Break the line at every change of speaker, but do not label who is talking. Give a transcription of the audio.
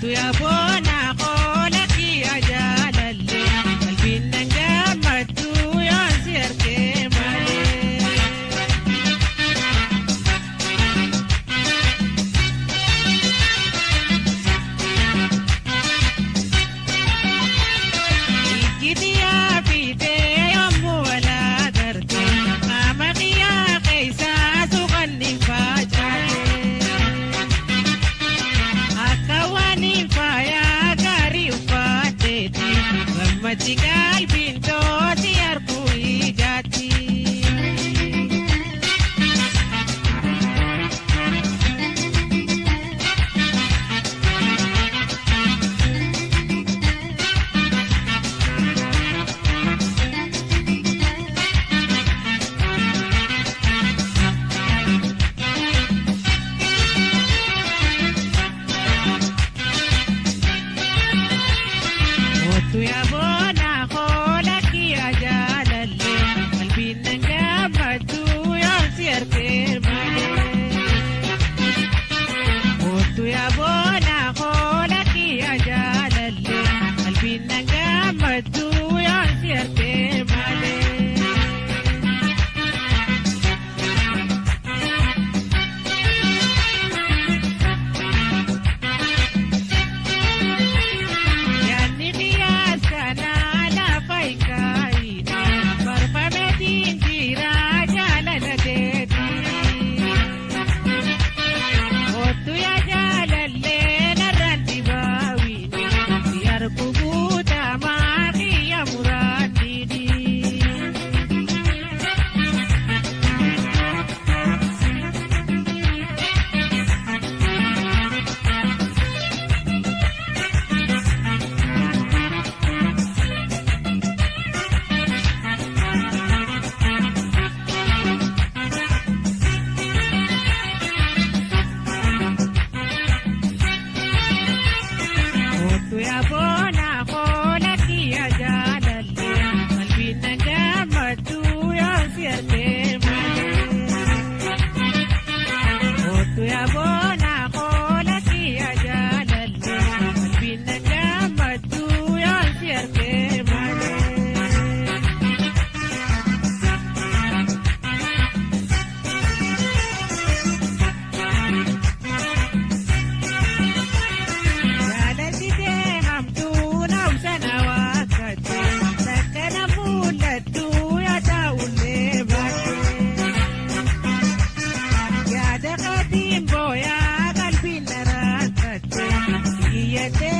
Otu yaa boona koola kiyya jaalalle qalbiin nan gammaddu yoon si argee malee. Ijji yaa fiitee yommuu walaa garte qaama kiyyaa keessaa suuqanni facaate. Akka waan hin faayaa gaarii uffatteeti gammachi qalbiin tooti arguu ijaatti. Otu yaa boona koola kiyya jaalalle qalbiin nan gammaddu yoon si argee malee. Otu yaa boona koola kiyya jaalalle qalbiin nan gammaddu yoon si argee malee. Yaanni qiyyaas kanaa lafa hin kaayine barfameetiin jira jaalala keeti. Otu yaa jaalallee narraan dibaawine si argu guutamaa kiyya muraanniini. Otu yaa boona koola kiyya jaalalle qalbiin nan gammaddu yoon si argee malee. Otu yaa boona koola kiyya jaalalle qalbiin nan gammaddu yoon si argee malee. Jaalalli hamtuu naawusana waakkate takkana mul'attu yaa taa'ullee baate. Yaada qatiin booyaa qalbiin na raakkatte xiyyattee